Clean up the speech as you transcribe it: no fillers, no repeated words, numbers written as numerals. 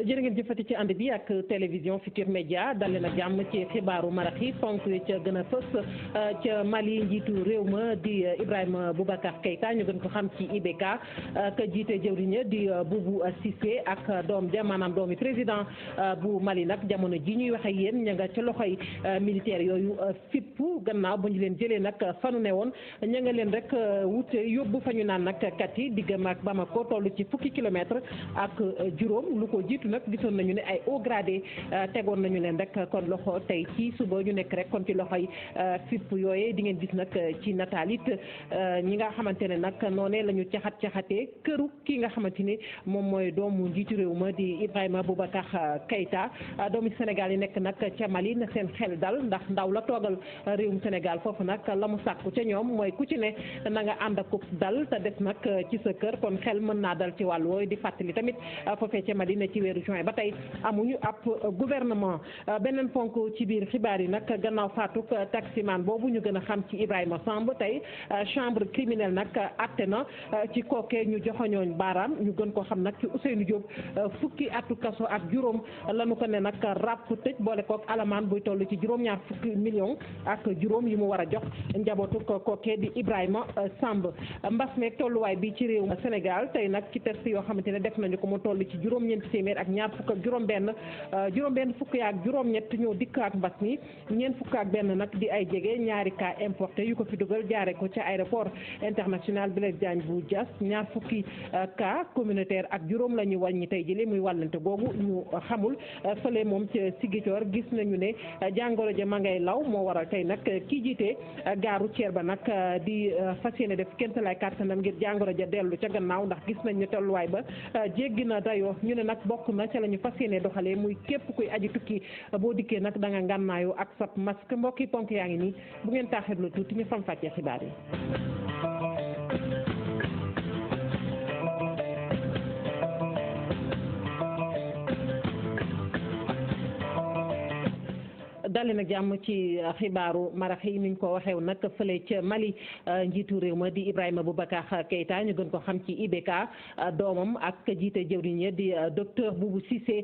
jërë ngeen jëfati ci ànd bi ak télévision Futurs Médias dal leen ak jàmm ci xibaaru marax yi ponk ca gën a fës ca Mali njiitu réew ma di Ibrahima Boubacar Keïta ñu gën ko xam ci IBK ka jiite jëwriñ di Boubou Cissé ak doom ja maanaam doomi président bu Mali nag jamono ji ñuy wax ak yéen ña nga ca loxoy militaire yooyu fippu gannaaw ba ñu leen jëlee nag fanu ne woon ña nga leen rek wute yóbbu fa ñu naan nag Kati diggam ak Bamako toll ci fukki kilomètre ak juróom lu ko jiitu nag gisoon nañu ne ay haut gradé tegoon nañu leen rek kon loxo tey ci suba ñu nekk rek kon ci loxoy fipp yooye di ngeen gis nag ci nataal it ñi nga xamante ne nag noonee la ñu caxatee këru ki nga xamante ni moom mooy doomu njiitu réew ma di Ibrahima Boubacar Keïta doomu Sénégal yi nekk nag ca Mali na seen xel dal ndax ndaw la toogal réewum Sénégal foofu nag la mu sàkku ca ñoom mooy ku ci ne na nga ànd ak dal te des nag ci sa kër kon xel mën naa dal ci wàll wooyu di fàttali tamit foofee ca Mali ne ci weeru juin ba tey amuñu ab gouvernement beneen ponk ci biir xibaar yi nag gannaaw faatuk taximan boobu ñu gën a xam ci Ibrahima Samb tey chambre criminelle nag atte na ci kookee ñu joxoñooñ baaraam ñu gën ko xam nag ci Ousseynou Diop fukki atu kaso ak juróom lañu ko ne nag ràpp tëj boole kook alamaan buy toll ci juróom-ñaar fukki million ak juróom yi mu war a jox njabootu kookee di Ibrahima Samb mbas meeg tolluwaay bi ci réew Sénégal tey nag ci test yoo xamante ne def nañu ko mu toll ci juróom-ñeenti téeméer ak ñaar fukk ak juróom-benn fukk ak juróom-ñett ñoo dikk ak mbas mi ñeent fukk ak benn nag di ay jege ñaari cas importé yu ko fi dugal jaare ko ca aéroport international Blaise Diagne bu Diass ñaar fukki cas communautaire ak juróom la ñu wàññi tey jëlee muy wàllante googu ñu xamul fële moom ca Ziguinchor gis nañu ne jàngoro ja ma ngay law moo waral tey nag kii jiite gaaru ceer ba nag di fas yéene def kéemtalaay kàttanam ngir jàngoro ja dellu ca gannaaw ndax gis nañ ne tolluwaay ba jéggi na dayoo ñu ne nag bokk na ca la ñu fas yéene doxalee muy képp kuy aji tukki boo dikkee nag da nga ngànnaayoo ak sab masque mbokki ponk yaa ngi nii bu ngeen taaxirlu tuuti ñu fam fàccee xibaar yi. dali nag jàmm ci xibaaru marax yi niñ ko waxew nag fële ca Mali njiitu réew ma di Ibrahima Boubacar Keïta ñu gën ko xam ci IBK doomam ak jiite jëwriñ di docteur Boubou Cissé